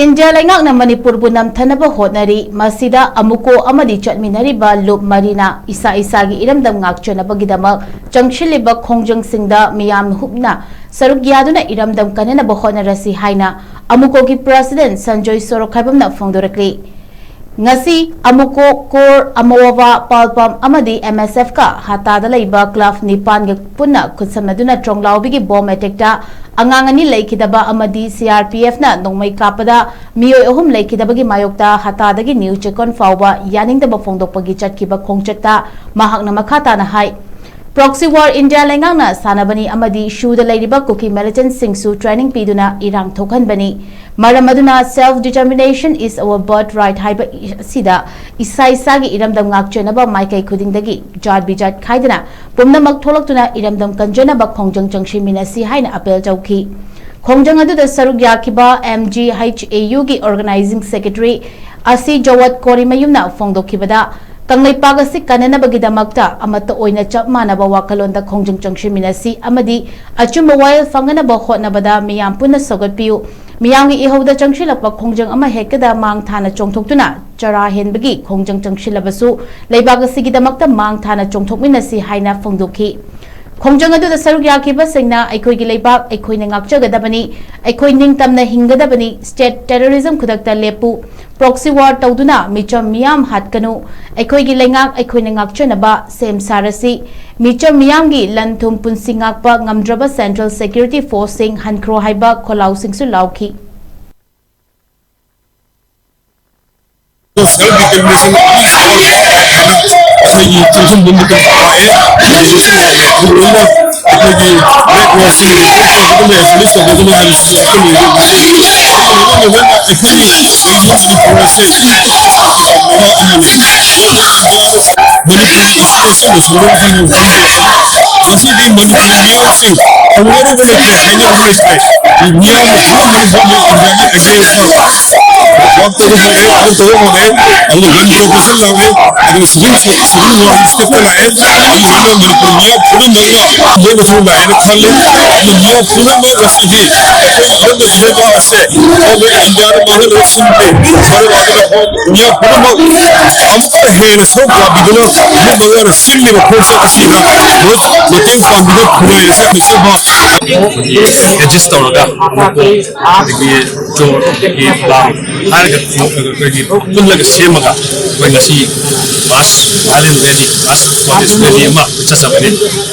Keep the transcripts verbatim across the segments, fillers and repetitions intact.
India ꯂꯩꯉꯥꯛꯅ ꯃꯅꯤꯄꯨꯔꯕꯨ ꯅꯝꯊꯅꯕ ꯍꯣꯠꯅꯔꯤ꯫ ꯃꯁꯤꯗ ꯑꯃꯨꯀꯣ ꯑꯃꯗꯤ ꯆꯠꯃꯤꯟꯅꯔꯤꯕ ꯂꯨꯞ ꯃꯔꯤꯅ ꯏꯁꯥ ꯏꯁꯥꯒꯤ ꯏꯔꯝꯗꯝ ꯉꯥꯛꯆꯅꯕꯒꯤꯗꯃꯛ ꯆꯪꯁꯤꯜꯂꯤꯕ ꯈꯣꯡꯖꯪꯁꯤꯡꯗ ꯃꯤꯌꯥꯝ ꯍꯨꯞꯅ ꯁꯔꯨꯛ ꯌꯥꯗꯨꯅ ꯏꯔꯝꯗꯝ ꯀꯟꯅꯅꯕ ꯍꯣꯠꯅꯔꯁꯤ ꯍꯥꯏꯅ ꯑꯃꯨꯀꯣꯒꯤ president ꯁꯟꯖꯣꯏ ꯁꯣꯔꯣꯛꯈꯥꯏꯕꯝꯅ ꯐꯣꯡꯗꯣꯔꯛꯂꯤ꯫ ꯉꯁꯤ ꯑꯃꯨꯀꯣ, ꯀꯣꯔ, ꯑꯃꯣꯋꯥ, ꯄꯥꯜꯄꯝ ꯑꯃꯗꯤ M S F ꯀ ꯍꯇꯥꯗ ꯂꯩꯕ club ꯅꯤꯄꯥꯟꯒ ꯄꯨꯟꯅ ꯈꯨꯠꯁꯝꯅꯗꯨꯅ ꯇ꯭ꯔꯣꯡꯂꯥꯎꯕꯤꯒꯤ bomb attack ꯇ ꯑꯉꯥꯡ ꯑꯅꯤ ꯂꯩꯈꯤꯗꯕ ꯑꯃꯗꯤ C R P F ꯅ ꯅꯣꯡꯃꯩ ꯀꯥꯞꯄꯗ ꯃꯤꯑꯣꯏ ꯑꯍꯨꯝ ꯂꯩꯈꯤꯗꯕꯒꯤ ꯃꯥꯌꯣꯛꯇ ꯍꯇꯥꯗꯒꯤ ꯅ꯭ꯌꯨ ꯆꯦꯀꯣꯟ ꯐꯥꯎꯕ ꯌꯥꯅꯤꯡꯗꯕ ꯐꯣꯡꯗꯣꯛꯄꯒꯤ ꯆꯠꯈꯤꯕ ꯈꯣꯡꯆꯠꯇ ꯃꯍꯥꯛꯅ ꯃꯈꯥ ꯇꯥꯅ ꯍꯥꯏ, proxy war ꯏꯟꯗꯤꯌꯥ ꯂꯩꯉꯥꯛꯅ ꯁꯥꯟꯅꯕꯅꯤ ꯑꯃꯗꯤ ꯁꯨꯗ ꯂꯩꯔꯤꯕ ꯀꯨꯀꯤ militant ꯁꯤꯡꯁꯨ training ꯄꯤꯗꯨꯅ ꯏꯔꯥꯡ ꯊꯣꯛꯍꯟꯕꯅꯤ꯫ ꯃꯔꯝ ꯑꯗꯨꯅ self determination is our birthright ꯍꯥꯏꯕ ꯑꯁꯤꯗ ꯏꯁꯥ ꯏꯁꯥꯒꯤ ꯏꯔꯝꯗꯝ ꯉꯥꯛꯆꯅꯕ ꯃꯥꯏꯀꯩ ꯈꯨꯗꯤꯡꯗꯒꯤ ꯖꯥꯠ ꯕꯤꯖꯥꯠ ꯈꯥꯏꯗꯅ ꯄꯨꯝꯅꯃꯛ ꯊꯣꯛꯂꯛꯇꯨꯅ ꯏꯔꯝꯗꯝ ꯀꯟꯖꯅꯕ ꯈꯣꯡꯖꯪ ꯆꯪꯁꯤꯟꯃꯤꯟꯅꯁꯤ ꯍꯥꯏꯅ appeal ꯇꯧꯈꯤ꯫ ꯈꯣꯡꯖꯪ ꯑꯗꯨꯗ ꯁꯔꯨꯛ ꯌꯥꯈꯤꯕ M G H A U ꯒꯤ organizing secretary ꯑꯁꯤ ꯖꯋꯠ ꯀꯣꯔꯤꯃꯌꯨꯝꯅ ꯐꯣꯡꯗꯣꯛꯈꯤꯕꯗ, ꯀꯪꯂꯩꯄꯥꯛ ꯑꯁꯤ ꯀꯟꯅꯅꯕꯒꯤꯗꯃꯛꯇ ꯑꯃꯠꯇ ꯑꯣꯏꯅ ꯆꯞ ꯃꯥꯟꯅꯕ ꯋꯥꯈꯜꯂꯣꯟꯗ ꯈꯣꯡꯖꯪ ꯆꯪꯁꯤꯟꯃꯤꯟꯅꯁꯤ ꯑꯃꯗꯤ ꯑꯆꯨꯝꯕ ꯋꯥꯌꯦꯜ ꯐꯪꯅꯅꯕ ꯍꯣꯠꯅꯕꯗ ꯃꯤꯌꯥꯝ ꯄꯨꯟꯅ ꯁꯧꯒꯠꯄꯤꯌꯨ꯫ ꯃꯤꯌꯥꯝꯒꯤ ꯏꯍꯧꯗ ꯆꯪꯁꯤꯜꯂꯛꯄ ꯈꯣꯡꯖꯪ ꯑꯃ ꯍꯦꯛꯇꯗ ꯃꯥꯡ ꯊꯥꯅ ꯆꯣꯡꯊꯣꯛꯇꯨꯅ ꯆꯔꯥ ꯍꯦꯟꯕꯒꯤ ꯈꯣꯡꯖꯪ ꯆꯪꯁꯤꯜꯂꯕꯁꯨ ꯂꯩꯕꯥꯛ ꯑꯁꯤꯒꯤꯗꯃꯛꯇ ꯃꯥꯡ ꯊꯥꯅ ꯆꯣꯡꯊꯣꯛꯃꯤꯟꯅꯁꯤ ꯍꯥꯏꯅ ꯐꯣꯡꯗꯣꯛꯈꯤ꯫ ꯈꯣꯡꯖꯪ ꯑꯗꯨꯗ ꯁꯔꯨꯛ ꯌꯥꯈꯤꯕꯁꯤꯡꯅ ꯑꯩꯈꯣꯏꯒꯤ ꯂꯩꯕꯥꯛ ꯑꯩꯈꯣꯏꯅ ꯉꯥꯛꯆꯒꯗꯕꯅꯤ, ꯑꯩꯈꯣꯏ ꯅꯤꯡꯇꯝꯅ ꯍꯤꯡꯒꯗꯕꯅꯤ, state terrorism ꯈꯨꯗꯛꯇ ꯂꯦꯞꯄꯨ, proxy war ꯇꯧꯗꯨꯅ ꯃꯤꯆꯝ ꯃꯤꯌꯥꯝ ꯍꯥꯠꯀꯅꯨ, ꯑꯩꯈꯣꯏꯒꯤ ꯂꯩꯉꯥꯛ ꯑꯩꯈꯣꯏꯅ ꯉꯥꯛꯆꯅꯕ ꯁꯦꯝ ꯁꯥꯔꯁꯤ, ꯃꯤꯆꯝ ꯃꯤꯌꯥꯝꯒꯤ ꯂꯟ ꯊꯨꯝ ꯄꯨꯟꯁꯤ ꯉꯥꯛꯄ ꯉꯝꯗ꯭ꯔꯕ central security force ꯁꯤꯡ ꯍꯟꯈ꯭ꯔꯣ ꯍꯥꯏꯕ ꯈꯣꯜꯂꯥꯎꯁꯤꯡꯁꯨ ꯂꯥꯎꯈꯤ꯫ Self determination ꯑꯩꯈꯣꯏꯒꯤ ꯆꯪꯁꯤꯟꯕ ꯃꯇꯝ ꯂꯥꯛꯑꯦ꯫ ꯂꯣꯏꯅ ꯑꯩꯈꯣꯏꯒꯤ red war ꯁꯤ ꯇꯧꯒꯗꯕꯅꯤ, abolish ꯇꯧꯒꯗꯕꯅꯤ ꯍꯥꯏꯕꯁꯤ ꯑꯩꯈꯣꯏ ꯃꯤꯑꯣꯏꯕ ꯑꯩꯈꯣꯏꯒꯤ ꯃꯅꯤꯄꯨꯔ ꯑꯁꯦ ꯃꯅꯤꯄꯨꯔꯒꯤ ꯏꯁꯤꯡ ꯑꯁꯦꯡꯕ ꯁꯣꯛꯂꯣꯟꯁꯤꯡ ꯉꯁꯤꯗꯤ ꯃꯅꯤꯄꯨꯔꯒꯤ ꯃꯤꯌꯥꯝꯁꯤꯡ ꯍꯧꯅꯔꯨꯕ ꯂꯩꯇ꯭ꯔꯦ, ꯍꯥꯏꯅꯔꯨꯕ ꯂꯩꯇ꯭ꯔꯦ꯫ ꯃꯤꯌꯥꯝꯅ ꯄꯨꯝꯅꯃꯛ ꯃꯅꯤꯄꯨꯔꯒꯤ ꯏꯟꯗꯤꯌꯥꯒꯤ against ꯋꯥꯛ ꯇꯧꯕ ꯍꯧꯔꯦ, ꯊꯕꯛ ꯇꯧꯕ ꯍꯧꯔꯦ, ꯑꯗꯨꯒ ꯒꯟ ꯄ꯭ꯔꯣꯇꯦꯁꯟ ꯂꯥꯛꯑꯦ, ꯑꯗꯨꯒ ꯁꯤꯚꯤꯜ ꯁꯤꯚꯤꯜ ꯋꯥꯔ ꯁ꯭ꯇꯦꯞꯇ ꯂꯥꯛꯑꯦ, ꯑꯗꯨꯒ ꯃꯅꯤꯄꯨꯔ ꯃꯤꯌꯥꯝ ꯄꯨꯝꯅꯃꯛꯅ ꯂꯦꯞꯄꯁꯨ ꯂꯥꯛꯑꯦꯅ ꯈꯜꯂꯦ꯫ ꯑꯗꯨ ꯃꯤꯌꯥꯝ ꯄꯨꯝꯅꯃꯛ ꯉꯁꯤꯗꯤ ꯑꯩꯈꯣꯏꯒꯤ ꯑꯍꯣꯡꯕ ꯂꯩꯕꯥꯛ ꯑꯁꯦ ꯒꯣꯔꯃꯦꯟ ꯑꯣꯐ ꯏꯟꯗꯤꯌꯥꯅ ꯃꯥꯡꯍꯜꯂꯒ ꯁꯤꯟꯗꯦ꯫ ꯃꯔꯝ ꯑꯗꯨꯅ ꯃꯤꯌꯥꯝ ꯄꯨꯝꯅꯃꯛ ꯑꯃꯨꯛꯀ ꯍꯦꯟꯅ ꯁꯔꯨꯛ ꯌꯥꯕꯤꯗꯨꯅ ꯃꯤꯌꯥꯝ ꯃꯌꯥꯝꯅ ꯁꯤꯜꯂꯤꯕ ꯈꯣꯡꯆꯠ ꯑꯁꯤꯗ ꯃꯇꯦꯡ ꯄꯥꯡꯕꯤꯗꯨꯅ ꯈꯨꯟꯅꯥꯏ ꯑꯁꯤ ꯅꯤꯡꯁꯤꯡꯕ ꯑꯦꯗꯖꯁ ꯇꯧꯔꯒ ꯑꯗꯒꯤ ꯆꯣꯔꯒꯤ ꯂꯥꯡ ꯍꯥꯏꯔꯒ ꯑꯩꯈꯣꯏꯒꯤ ꯄꯨꯜꯂꯒ ꯁꯦꯝꯃꯒ ꯑꯩꯈꯣꯏ ꯉꯁꯤ ꯃꯥꯁ ꯚꯥꯏꯂꯦꯟ ꯔꯦꯂꯤ, ꯃꯥꯁ ꯄ꯭ꯔꯣꯇꯦꯁ ꯔꯦꯂꯤ ꯑꯃ ꯆꯠꯆꯕꯅꯤ꯫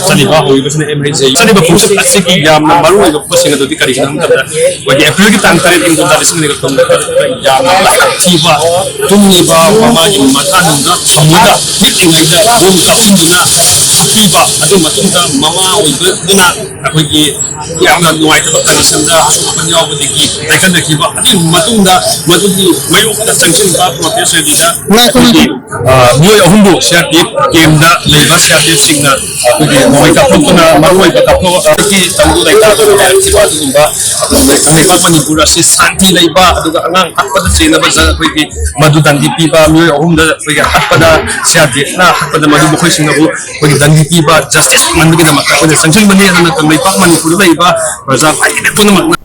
ꯆꯠꯂꯤꯕ ꯍꯧꯔꯤꯕꯁꯤꯅ ꯑꯦꯝ ꯑꯩꯆ ꯑꯦ꯫ ꯆꯠꯂꯤꯕ ꯈꯣꯡꯆꯠ ꯑꯁꯤꯒꯤ ꯌꯥꯝꯅ ꯃꯔꯨ ꯑꯣꯏꯕ ꯄꯣꯠꯁꯤꯡ ꯑꯗꯨꯗꯤ ꯀꯔꯤꯒꯤꯅꯣ ꯍꯥꯏꯕ ꯃꯇꯝꯗ ꯑꯩꯈꯣꯏꯒꯤ ꯑꯦꯄ꯭ꯔꯤꯜꯒꯤ ꯇꯥꯡ ꯇꯔꯦꯠ, ꯏꯪ ꯀꯨꯝꯖꯥ ꯂꯤꯁꯤꯡ ꯑꯅꯤꯒ ꯀꯨꯟ ꯇꯔꯨꯛꯇ ꯌꯥꯝꯅ ꯂꯥꯏꯕꯛ ꯊꯤꯕ ꯇꯨꯝꯂꯤꯕ ꯃꯃꯥꯒꯤ ꯃꯊꯥꯅꯨꯡꯗ ꯊꯝꯃꯒ ꯃꯤꯠꯂꯤꯉꯩꯗ ꯕꯣꯝ ꯀꯥꯞꯁꯤꯟꯗꯨꯅ ꯐꯨꯈꯤꯕ, ꯑꯗꯨ ꯃꯇꯨꯡꯗ ꯃꯃꯥ ꯑꯣꯏꯕꯗꯨꯅ ꯑꯩꯈꯣꯏꯒꯤ ꯌꯥꯝꯅ ꯅꯨꯡꯉꯥꯏꯇꯕ ꯀꯟꯗꯤꯁꯟꯗ ꯑꯁꯣꯛ ꯑꯄꯟ ꯌꯥꯎꯕꯗꯒꯤ ꯂꯥꯏꯀꯠꯅꯈꯤꯕ꯫ ꯑꯗꯨꯒꯤ ꯃꯇꯨꯡꯗ ꯃꯗꯨꯒꯤ ꯃꯥꯌꯣꯛꯇ ꯆꯪꯁꯤꯟꯕ ꯄ꯭ꯔꯣꯇꯦꯁ ꯔꯦꯂꯤꯗ ꯉꯥꯏꯈꯣ, ꯑꯩꯈꯣꯏꯒꯤ, ꯉꯥꯏꯈꯣ꯫ ꯑ, ꯃꯤꯑꯣꯏ ꯑꯍꯨꯝꯕꯨ ꯁꯤ ꯑꯥꯔ ꯄꯤ ꯑꯦꯐ ꯀꯦꯝꯗ ꯂꯩꯕ ꯁꯤ ꯑꯥꯔ ꯄꯤ ꯑꯦꯐꯁꯤꯡꯅ ꯑꯩꯈꯣꯏꯒꯤ ꯅꯣꯡꯃꯩ ꯀꯥꯞꯊꯣꯛꯇꯨꯅ ꯃꯔꯨꯑꯣꯏꯕ ꯀꯥꯞꯊꯣꯛ-, ꯑ, ꯇꯪꯗꯨ ꯂꯩꯇꯥꯗꯨꯅ ꯂꯩꯔꯤꯕ ꯑꯗꯨꯒꯨꯝꯕ ꯑꯩꯈꯣꯏ ꯀꯪꯂꯩꯄꯥꯛ ꯃꯅꯤꯄꯨꯔ ꯑꯁꯤ ꯁꯥꯟꯇꯤ ꯂꯩꯕ ꯑꯗꯨꯒ ꯑꯉꯥꯡ ꯍꯥꯠꯄꯗ ꯆꯦꯟꯅꯕ ꯖ-, ꯑꯩꯈꯣꯏꯒꯤ ꯃꯗꯨ ꯗꯟꯗꯤ ꯄꯤꯕ ꯃꯤꯑꯣꯏ ꯑꯍꯨꯝꯗ ꯑꯩꯈꯣꯏꯒꯤ ꯍꯥꯠꯄꯗ ꯁꯤ ꯑꯥꯔ ꯄꯤ ꯑꯦꯐꯅ ꯍꯥꯠꯄꯗ ꯃꯗꯨ ꯃꯈꯣꯏꯁꯤꯡꯅꯕꯨ ꯑꯩꯈꯣꯏꯒꯤ ꯗꯟꯗꯤ ꯄꯤꯕ ꯖꯁꯇꯤꯁ ꯐꯪꯍꯟꯕꯒꯤꯗꯃꯛꯇ ꯑꯩꯈꯣꯏꯅ ꯆꯪꯁꯤꯟꯕꯅꯤ꯫ ꯑꯗꯨꯅ ꯀꯪꯂꯩꯄꯥꯛ ꯃꯅꯤꯄꯨꯔꯗ ꯂꯩꯔꯤꯕ ꯄ꯭ꯔꯖꯥ ꯈ꯭ꯋꯥꯏꯗꯒꯤ ꯄꯨꯝꯅꯃꯛꯅ